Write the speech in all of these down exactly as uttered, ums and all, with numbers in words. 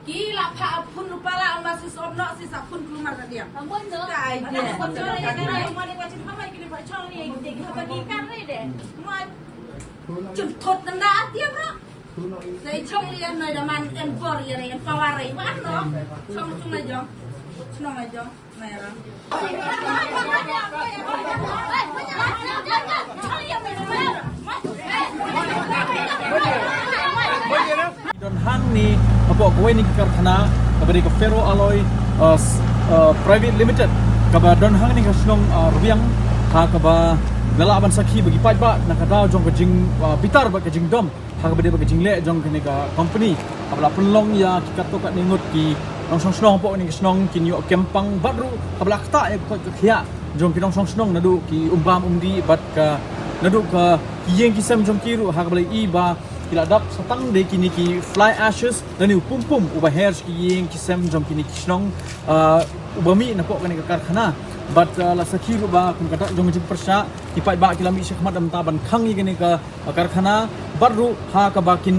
Ki la pha phun rupa la ma sis om no sis a phun kulmar ka diang. Ka ai dia. Chun thot nda a tiang ro. Sai chong li an noi da man en bor ya en pawar ai wan no. Chong chung na jong. Chnong na jong. Don hangne hapoh kawei na ki karkhana kaba dei ka Ferro Alloy, uh, s- uh, Private Limited, kaba don hangne ha shnong, uh, Rwiang, ha kaba la lah ban sakhi ba ki paidbah na ka daw jong ka jing, uh, bitar bad ka jingdom ha kaba dei bad ka jingleh jong kane ka company, kaba la pynlong ïa ki katto katne ngut ki nongshong shnong hapoh kane ka shnong kin ïoh kem pang bad ruh kaba la ktah ïa ka koit ka khiah jong ki nongshong shnong naduh ki um bam um dih bad ka naduh ka ki ïing ki sem jong ki ruh ha kaba la i ba ki la dap sa tang de kine ki fly ashes lane u pum pum uba her sha ki ïing ki sem jong kine ki shnong, ah, uba mih napoh kane ka karkhana. Bad, ah, la sakhi ruh ba kum ka dak jong ka jingpyrshah ki paidbah ki la mih sha khmat da ka bynta ban khang ïa kane ka, ah, karkhana bad ruh ha kaba kin,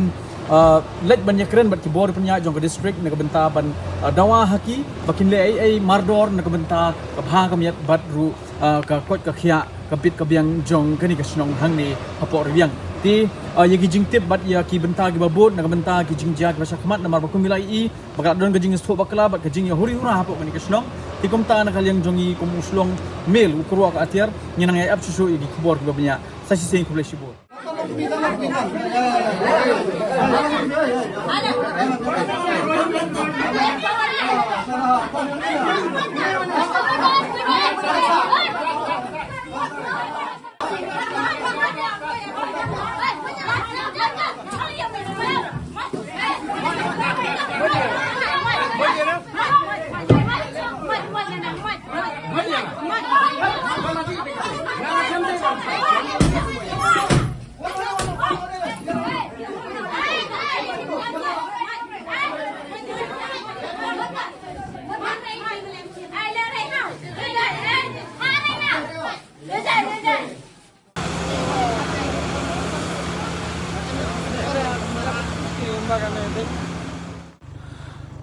ah, leit ban ïakren bad ki bor pynïaid jong ka district na ka bynta ban, ah, dawa ha ki ba kin leh ei ei mardor na ka bynta ka bha ka miat bad ruh, ah, ka koit ka khiah ka bit ka biang jong kane ka shnong hangne hapoh Rwiang. Te, ah, ïa ki jingtip bad ïa ki bynta kiba bud na ka bynta ki jingjia kiba sha khmat namar ba kum ïa la i ba ka la don ka jingsngewthuh bakla bad ka jingïahuri hura hapoh kane ka shnong. Te kumta na ka liang jong ngi kum u shlong mel u kyrwa ka atiar ngi nang ïa ap shuh shuh ïa ki khubor kiba bniah. Sa shisien khublei shibun.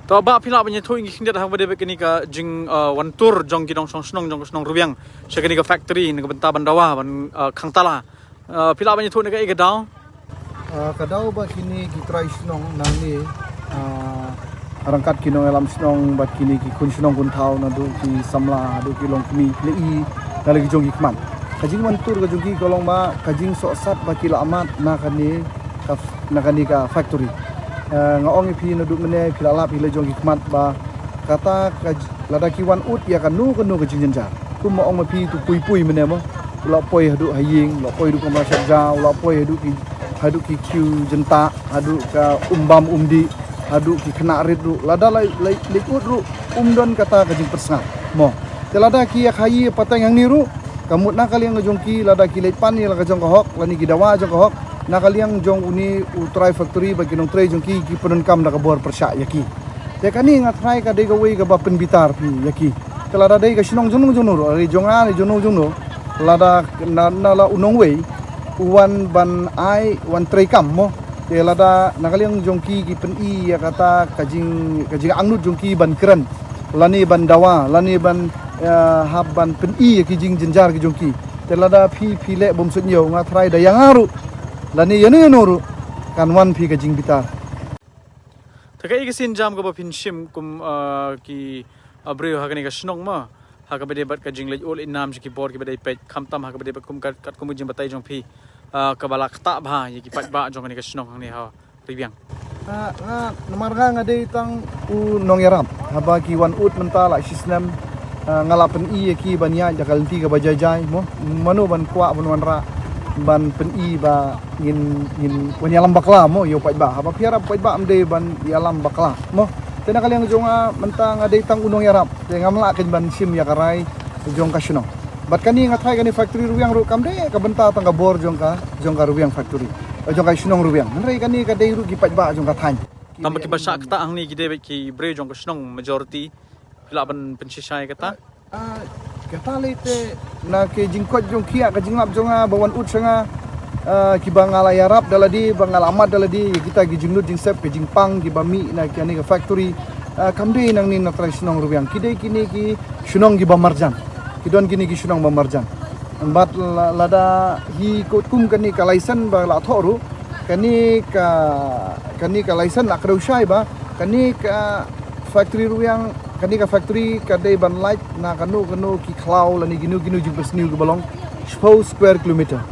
To ba phi lah ban ïathuh ïa ngi khyndiat ha kaba dei bad kane ka jing, uh, wan tur jong ki nongshong shnong jong ka shnong Rwiang sha kane ka factory na ka bynta ban dawa ban, uh, khang tala. Uh, phi lah ban ïathuh ne ka ei ka daw? Ah, ka daw ba kine ki trai shnong nangne, ah, ryngkat ki nongïalam shnong bad kine ki khun shnong khun thaw naduh ki samla haduh ki longkmie ki la i na la ki jong ki khmat. Ka jingwan tur ka jong ki ka long ba ka jingsohsat ba ki la mad na kane ka f- na kane ka factory. Ah, nga ong ïa phi naduh mynne phi la lap ïa la jong ki khmat ba kata ka j- lada ki wan ud ïa kano kano ka jingjynjar. Kum ma ong ma phi tu pui pui mynne mo. U la poi haduh ha ïing, u la poi haduh kamra sharja, u la poi haduh ki haduh ki khiew jyntah, haduh ka um bam um dih, haduh ki khynnah rit ruh. Lada la la leit ud ruh um don kata ka jingpyrshah mo. Te lada ki ïa khaïi pateng hangne ruh ka mut na ka liang jong ki lada ki leit pan ïa la ka jong ka hok lane ki dawa jong ka hok na ka liang jong une u trai factory bad ki nongtrei jong ki ki pyndonkam da ka bor pyrshah ïa ki. Te kane nga trai ka dei kawei kaba pynbitar phi ïa ki. Te lada dei ka shnong jong no jong no ruh, lada dei jong nga ne jong no jong no, lada na, na la u nongwei u wan ban ai wan trei kam mo. Te lada na ka liang jong ki ki pyni ïa kata ka jing ka jingangnud jong ki ban kren lane ban dawa lane ban, eh, hap ban pyni ïa ki jingjynjar ki jong ki. Te lada phi phi leh bym suidñiew nga trai da ïa nga ruh lane ïa no ïa no ruh kan wan phi ka jingbitar. Te kaei ka sienjam kaba phin shim kum, ah, ki, ah, briew ha kane ka shnong ma ha kaba dei bad ka jingleit ud leit nam jong ki bor kiba dei peit khamtam ha kaba dei bad kum kat, katkum ka jingbatai jong phi, ah, kaba la ktah bha ïa ki paidbah jong kane ka shnong hangne ha Ribiang. Ah, nga namar nga nga dei tang u nongïarap haba ki wan ud mynta la shisnem, ah, nga la pyni ïa ki ban ïaid da ka lynti kaba jai jai mo mano ban kwah ban wanrah. Ban pyni ba ngin, ngin wan ïalam bakla mo ïa u paidbah. Haba phi ïarap paidbah ym dei ban ïalam bakla mo. Te na ka liang jong nga mynta nga dei tang u nongïarap. Te ngam lah kein ban shim ïa ka rai jong ka shnong. Bad kane nga tharai kane factory Rwiang ruh kam dei ka bynta tang ka bor jong ka, jong ka Rwiang factory. Eh, jong ka shnong Rwiang. Hynrei kane ka dei ruh ki paidbah jong ka thaiñ. Tang ba kiba shah kata hangne ki dei beit ki briew jong ka shnong majority. Phi lah ban pynshisha ïa kata? Ah, kata lei te na ki jingkoit jong ki, ka jinglap jong nga ba wan ud sha nga, ah, kiba nga la ïarap da lade, ba nga la mad da lade ïa kita ki jinglut jingsep, ki jingpang kiba mih na kane ka factory. Ah, kam dei nangne na trai shnong Rwiang. Ki dei kine ki shnong kiba marjan. Ki don kine ki shnong ba marjan. Bad la-, lada hi kot kum kane ka license ba la thoh ruh, kane ka, kane ka license la kdew shai ba kane ka factory Rwiang, kane ka factory ka dei ban lait na kano kano ki khlaw lane kino kino jingpynsniew kiba long shiphew square kilometer.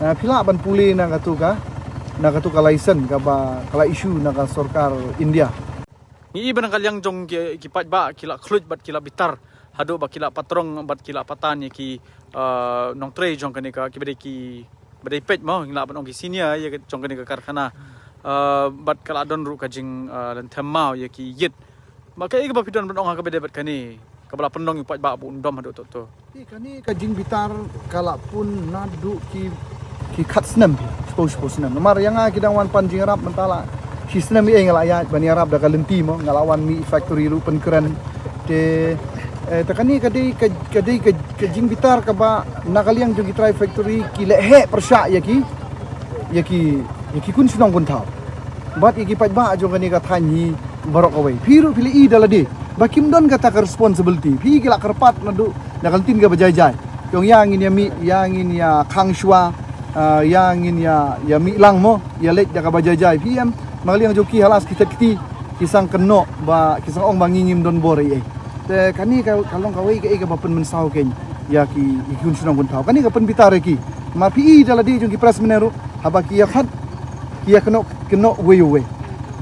Ah, phi lah ban pule na kato ka, na kato ka license kaba ka la issue na ka sorkar India. Ngi i ba na ka liang jong ki, ki paidbah ki la khluit bad ki la bitar haduh ba ki la patrong bad ki la patan ïa ki, ah, nongtrei jong kane ka, kiba dei ki, ba dei peit mo, ngi lah ban ong ki senior ïa ka, jong kane ka karkhana. Ah, bad ka la don ruh ka jing, ah, lynthem maw ïa ki ïit. Ba kaei kaba phi don ban ong ha kaba dei bad kane kaba la pynlong ïa u paidbah ba un dom haduh to to? Te kane ka jingbitar ka la pun naduh ki, ki khat snem, shiphew, shiphew snem. Namar ïa nga ki dang wan pan jingïarap mynta la shi snem ïa nga la ïaid ban ïarap da ka lynti mo, nga la wan mih factory ruh pynkren. Te, eh, te kane ka dei ka, ka dei ka, ka jingbitar kaba na ka liang jong ki trai factory ki leh heh pyrshah ïa ki, ïa ki, ïa ki khun shnong khun thaw. Bad ïa ki paidbah jong kane ka thaiñ hi baroh kawei. Phi ruh phi la i da lade ba kim don kata ka responsibility. Phi ki la kyrpad naduh na ka lynti kaba jai jai. Ki ong ïa ngin ïa mih, ïa ngin ïa khang shuwa, ah, ïa ngin ïa, ïa mih lang mo, ïa leit da kaba jai jai. Phi em, na ka liang jong ki ha la ki thet kti, ki sdang kynnoh ba, ki sdang ong ba ngi ngim don bor ei ei. Te kane ka, ka long kawei kaei kaba pynmynsaw kein ïa ki, ïa ki khun shnong khun thaw. Kane ka pynbitar ïa ki. Namar phi i da lade jong ki pressmen ruh, haba ki ïa khot, ki ïa kynnoh, kynnoh uwei uwei.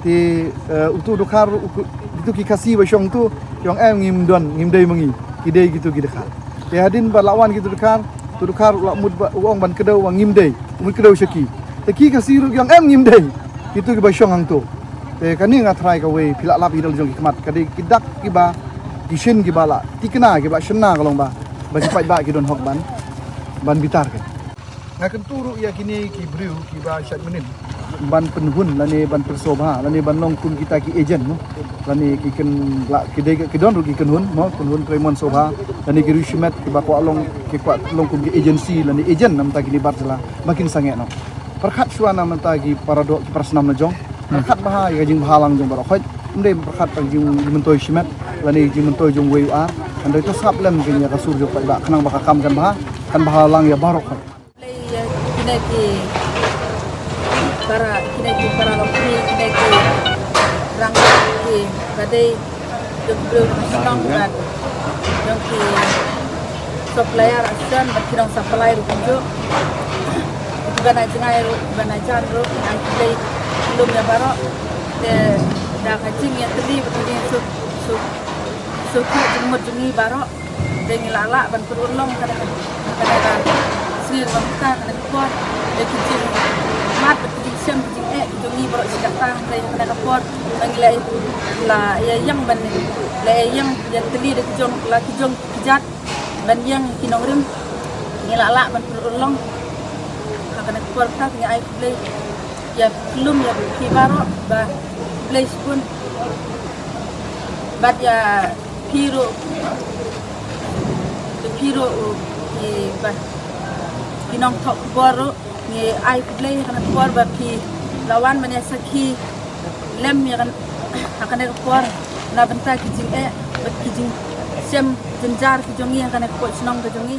Te, eh, utu u dkhar, u, kitu ki Khasi ba shong tu, ki ong em ngim don, ngim dei ma ngi, ki dei kitu ki dkhar. Te hadien ba la wan kitu dkhar, utu dkhar u la mut ba, u ong ban kdew, u ong ngim dei, u mut kdew sha ki. Te ki Khasi ruh ki ong em ngim dei, kitu kiba shong hangtu. Te kane nga tharai kawei, phi la lap ïa la jong ki khmat, ka dei ki dak kiba, ki shin kiba la tikna, kiba la shynna ka long ba, ba ki paidbah ki don hok ban, ban bitar kein. Nga kyntu ruh ïa kine ki briew kiba shait mynnin ban pynhun lane ban pynsngewbha lane ban long kum kita ki agent mo. Lane ki kyn-, la, ki dei ki don ruh ki kynhun mo, kynhun trei mon sngewbha lane ki riew shimet kiba kwah long, ki kwah long kum ki agency lane agent namar kine bar jylla ba kin sangeh noh. Pyrkhat shuwa namar ki para doh ki para snam la jong. Pyrkhat bha ïa ka jingbha lang jong baroh khoit. Ym dei pyrkhat ka jingmyntoi shimet lane jingmyntoi jong uwei u ar. Hynrei to sngap lem kein ïa ka sur jong paidbah khnang ba ka kam kan bha, kan bha lang ïa baroh khoit. Lei, eh, kine ki para, kine ki para lok kine, kine ki rang ki ba dei jong ki briew jong shnong bad jong ki supplier asan bad ki nong supply ruh kumjuh. Ki ban ai jngai ruh, ki ban ai jan ruh, ki ai ki dei ki lum ïa baroh. Te da ka jingïatylli bad ka jingsuk, suk, suk jingmut jong ngi baroh. Te ngi la lah ban pynurlong kane ka, kane ka sngi kaba mynta kane ka por. Te ki jingmad bad ki jingshem ki jingeh ki jong ngi baroh shi katta, te kane ka por ba ngi la, la ïa ïeng ban, la ïa ïeng ïatylli da ki jong, la ki jong ki jait ban ïeng ki nongrim. Ngi la lah ban pynurlong ha kane ka por, te ngi ai khublei ïa phi lum ïa phi baroh ba khublei shibun. Bad ïa phi ruh, phi ruh, ki ba, ki nongthoh khubor ruh, ngi ai khublei ha kane ka por ba phi la wan ban ïa sakhi lem ïa kan, ha kane ka por na bynta ki jingeh bad ki jingshem jynjar ki jong ngi ha kane ka por shnong ka jong ngi.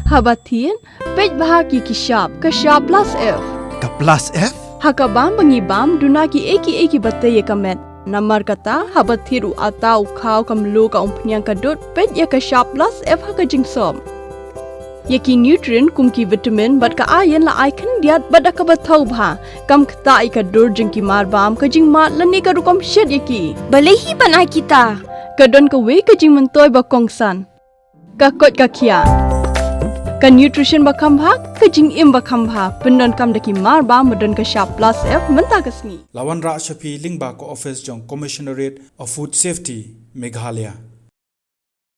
Haba thied, peit bha ki ki shap, ka shap plus F. Ka plus F? Ha ka bam ba ngi bam, duna kiei kiei kiba tei ïa ka met. Namar kata, haba thied u atta, u khaw, ka mluh, ka umphniang, ka dud, peit ïa ka shap plus F ha ka jingsop. Ïa ki nutrient kum ki vitamin bad ka iron la ai khyndiat bad da kaba thaw bha. Kam ktah ïa ka dur jong ki marbam, ka jingmad lane ka rukom shet ïa ki. Balei hi ban ai kita? Ka don kawei ka jingmyntoi ba kongsan. Ka koit ka khiah, ka nutrition ba kham bha, ka jingim ba kham bha, pyndonkam da ki mar ba ma don ka shap plus F mynta ka sngi. La wanrah sha phi lyngba ka office jong Commissionerate of Food Safety, Meghalaya.